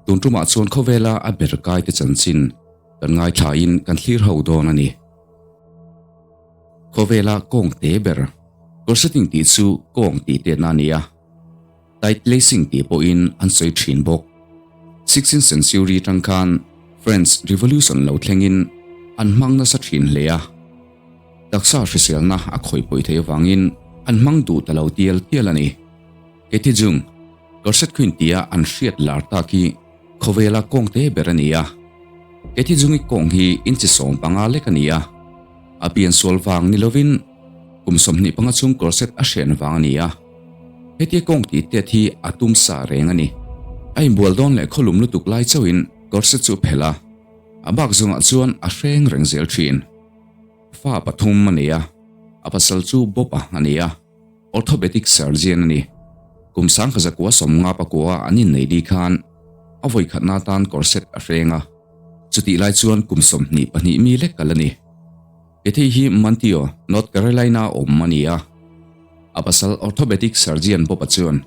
Tun tumah chuan khawvela a ber kaite chanchin kan ngaithlain kan thlir ho dawn a ni. Khawvela kawng te ber corseting tih chu kawng tih tetna a ni a, tight lacing tih pawhin an sawi thin bawk. Sixteenth century tang khan French Revolution lo thlengin an hmang nasa thin hle a. Taksa hriselna a khawih pawi theih avangin an hmang duh ta lo tial tial a ni. Keti Jung, Corset Queen tia an hriat lar tak hi khawvela kawng te ber a ni a. Keti Jungi kawng hi inchi 15 lek a ni a. A pian sual vang ni lovin kum 25 chhung corset a hren vang a ni a. Hetia kawng tih tet hi a tum sa reng a ni. A inbual dawn leh khawlum lutuk lai chauhin corset chu a phelh a, a bak zawngah chuan a hreng reng zel thin. Fa pathum a nei a, a pasal chu Bob-a a ni a, orthopedic surgeon a ni. Kum 1959 an innei li khan a vawikhatna atan corset a hreng a, chutih lai chuan kum 22 mi lek kal a ni. Kethei hi Manteo, North Carolina awm a ni a, a pasal orthopedic surgeon Bob-a chuan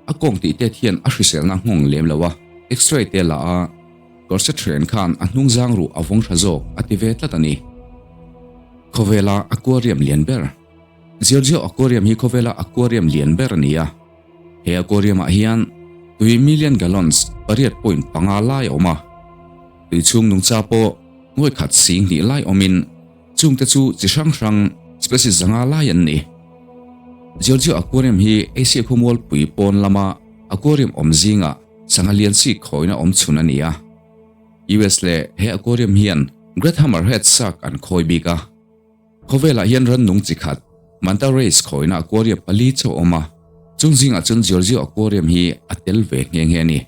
a kawng tih tet hian a hriselna nghawng lem lo a, X-ray te la a, corset hren khan a hnungzang ruh a vawng tha zawk a ti ve tlat a ni. Khawvela aquarium lian ber. Giorgio Aquarium hi khawvela aquarium lian ber a ni a. He aquarium ah hian tui million gallons 8.5 lai a awm a. Tui chhung nungcha pawh ngawi khat 2000 lai awmin chungte chu chi hrang hrang species 500 lai an ni. Giorgio Aquarium hi Asia khawmual pui pawn lama aquarium awm zingah sangha lian chi khawina awm chhun a ni a. US leh he aquarium hian Great Hammerhead shark an khawi bik a. Khawvelah hian rannung chi khat manta rays khawina aquarium pali chu a awm a, chung zingah chuan Giorgio Aquarium hi a tel ve nghe nghe a ni.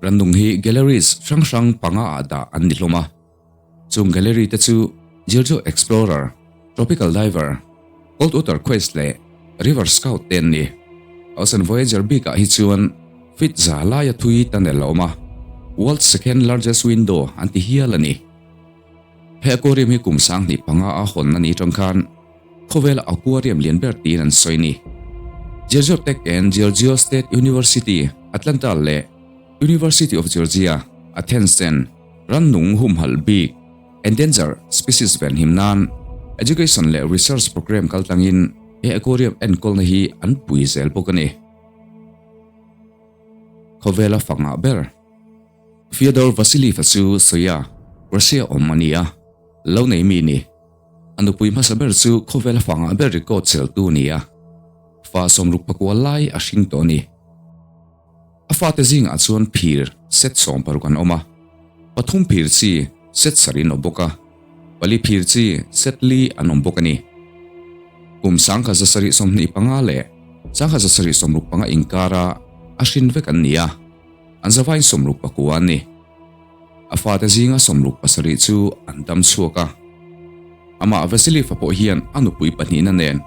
Rannung hi galleries hrang hrang panga ah dah an ni hlawm a, chung gallery te chu Giorgio Explorer, Tropical Diver, Cold Water Quest leh River Scout te an ni. Ocean Voyager bikah hi chuan feet za laia thui tunnel a awm a, World's second largest window an ti hial a ni. He aquarium hi kum 2005 a hawn a ni tang khan khawvela aquarium lian ber tiin an sawi ni. Georgia Tech and Georgia State University, Atlanta leh University of Georgia, Athens ten rannung humhalh bik, endangered species ven him nan education leh research program kaltlangin he aquarium enkawlna hi an pui zel bawk a ni. Khawvela fangah ber. Fyodor Vasiliev-a chu Soya, Russia awm a ni a, lo nei mi ni. A nupui hmasa ber chu khawvela fangah ber record cheltu a ni a, fa 64 lai a hring tawh a ni. A fate zingah chuan phir set 60 an awm a, pathum phir chi set sarih an awm bawk a, pali phir chi set li an awm bawk a ni. Kum 1725 leh 1765 inkara a hrin vek an ni a, an zavain 69 an ni. A fate zinga 67 chu an dam chhuak a. Amah Vasiliev-a pawh hian a nupui pahnihna nen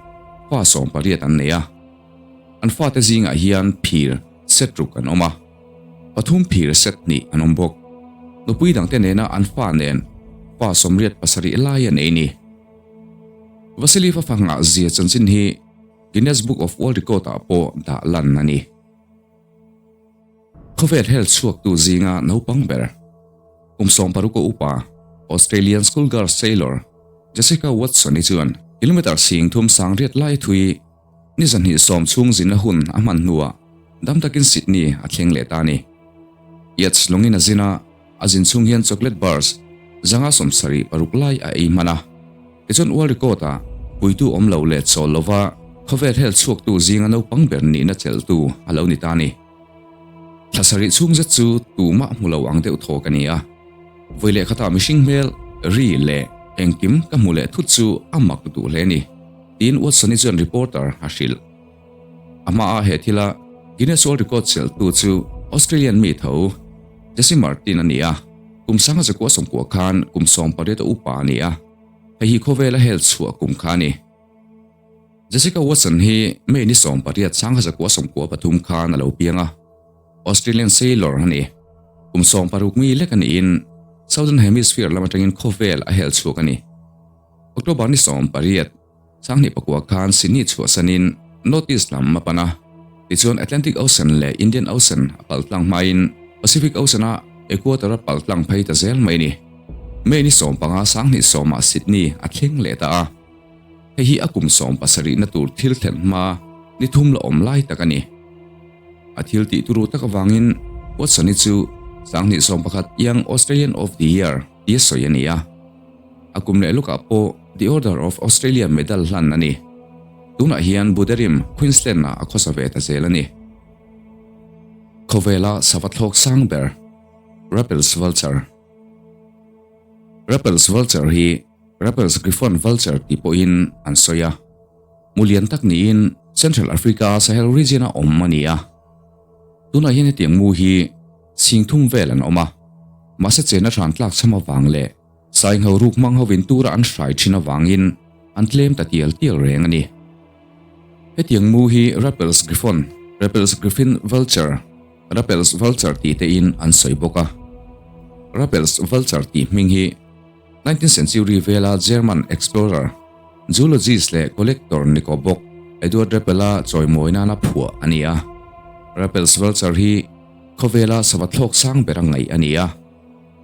fa 18 an nei a. An fate zingah hian phir set ruk an awm a, pathum phir set hnih an awm bawk. Nupui dangte nena an fa nen fa 87 lai an ei ni. Vasiliev-a fa nghah zia chanchin hi Guinness Book of World Record ah pawh dah lan a ni. Khawvel hel chhuaktu zinga naupang ber, kum 60 a upa Australian schoolgirl sailor Jessica Watson-i chuan kilometre 3800 lai thui ni 210 chhung zinna hun a hman hnuah dam takin Sydney a thleng leh ta a ni. Yachts lungin a zin a, a zin chhung hian chocolate bars 176 lai a ei hman a. Tichuan World Record ah puitu awm lo leh chawl lova khawvel hel chhuaktu zinga naupang ber nihna chelhtu a lo ni ta a ni. Thla sarih chhung zet chu tumah hmu lo ang deuh thaw ka ni a. Vawi leh khatah mihring hmel, ri leh engkim ka hmu leh thut chu a mak duh hle a ni, tiin Watson-i chuan reporter a hrilh. A hmaah he thila Guinness World Record chelhtu chu Australian mi tho Jesse Martin a ni a, kum 1990 khan kum 18 a upa a ni a, hei hi khawvela hel chhuah kum kha a ni. Jessica Watson hi May ni 18 1993 khan a lo piang a, Australian sailor a ni. Kum 60 mi lek a niin Southern Hemisphere lam atangin khawvel a hel chhuak a ni. October ni 18. Sanghnih pakua khan Sydney chhuahsanin North East lam a pan a, tichuan Atlantic Ocean leh Indian Ocean a pal tlang hmain Pacific Ocean-a Equator a pal tlang phei ta zel mai a ni. May ni 15 Sanghnih sawmah Sydney a thleng leh ta a, hei hi a kum 70 na tur thil thlen hma ni thum la awm lai tak a ni. A thil tih turu tak avangin Watson-i chu Sanghnih 11 Young Australian of the Year tia sawi a ni a. A kum leh lukah pawh The Order of Australia Medal hlan a ni. Tunah hian Buderim, Queensland-ah a khawsa ve ta zel a ni. Khawvela sava thlawk sang ber, Rappel's Vulture. Rappel's Vulture hi Rappel's Griffon Vulture tih pawhin an sawi a. Mu lian tak niin Central Africa Sahel region-a awm a ni a. Tunah hian hetiang mu hi chhing thum vel an awm a. Mahse chena hran tlak chham avang leh Saingho ruk hmang hovin tura an hrai thin avangin an tlem ta tial tial reng a ni. Hetiang mu hi Rappel's Griffon, Rappel's Griffin Vulture, Rappel's Vulture tih tein an sawi bawk a. Rappel's Vulture tih hming hi nineteenth century vela German explorer, zoologist leh collector ni ko bawk Eduard Rappel-a chawimawi nana phuah a ni a. Rappel's Vulture hi khawvela sava thlawk sang bera ngaih a ni a.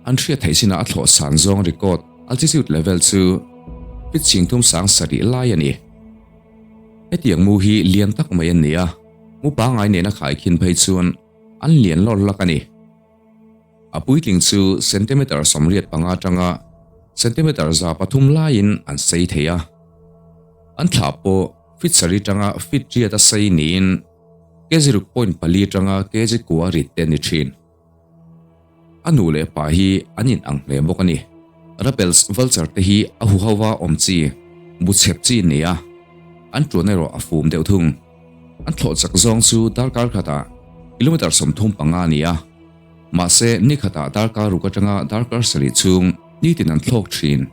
An hriat theih chinah a thlawh san zawng record altitude level chu feet 30 sarih lai a ni. Hetiang mu hi lian tak mai an ni a, mu pangngai nena khaikhin phei chuan an lian lawr lak a ni. A puitling chu centimeter 85 atanga centimeter 300 laiin an sei thei a. An thla pawh feet sarih atanga feet riat a sei niin kg ruk point pali atanga kg kua rit te a ni thin. A nu leh pa hi an in ang hle bawk a ni. Rappel's vulture te hi a huhauva awm chi, bu chep chi an ni a, an tuan erawh a fum deuh thung. An thlawh chak zawng chu darkar khatah kilometre 35 a ni a, mahse ni khatah darkar ruk atanga darkar sarih chhung nitin an thlawk thin.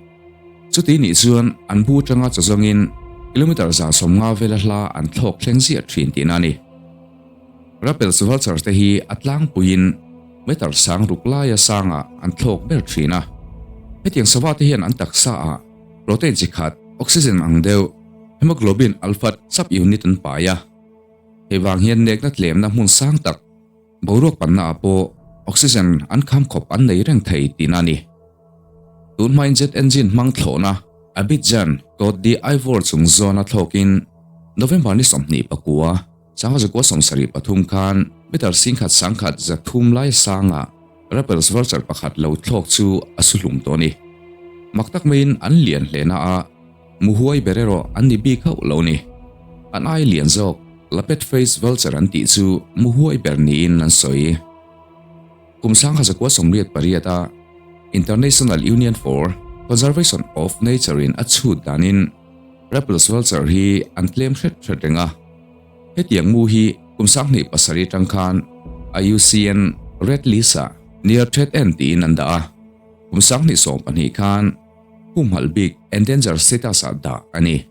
Chuti nih chuan an bu atanga chaw zawngin kilometre 150 vela hla an thlawk thleng ziah thin tihna a ni. Rappel's vulture te hi a tlangpuiin meter sang ruk laia sangah an thlawk ber thin a. Hetiang sava te hian an taksa ah protein chi khat, oxygen ang deuh, hemoglobin alpha subunit an pai a. Hei vang hian nekna tlemna hmun sang tak, boruak panna ah pawh oxygen an kham khawp an nei reng thei tihna a ni. Tun hmain jet engine hmang thlawhna Abidjan, Cote d'Ivoire chung zawna thlawkin November ni 29, Sangha zakua 73 khan meter 10,000 1,300 lai sangah Rappel's Vulture pakhat lo thlawk chu a su hlum tawh a ni. Mak tak maiin an lian hle na a, mu huai ber erawh an ni bik hauh lo a ni. An ai lian zawk Lapet Face Vulture an tih chu mu huai ber niin an sawi. Kum sangha zakua 88 a International Union for Conservation of Nature in a chhut danin Rappel's Vulture hi an tlem hret hret reng a. Hetiang mu hi kum 27 atang khan IUCN Red List-ah Near Threatened tiin an dah a, kum 2012 khan humhalh bik Endangered status-ah dah a ni.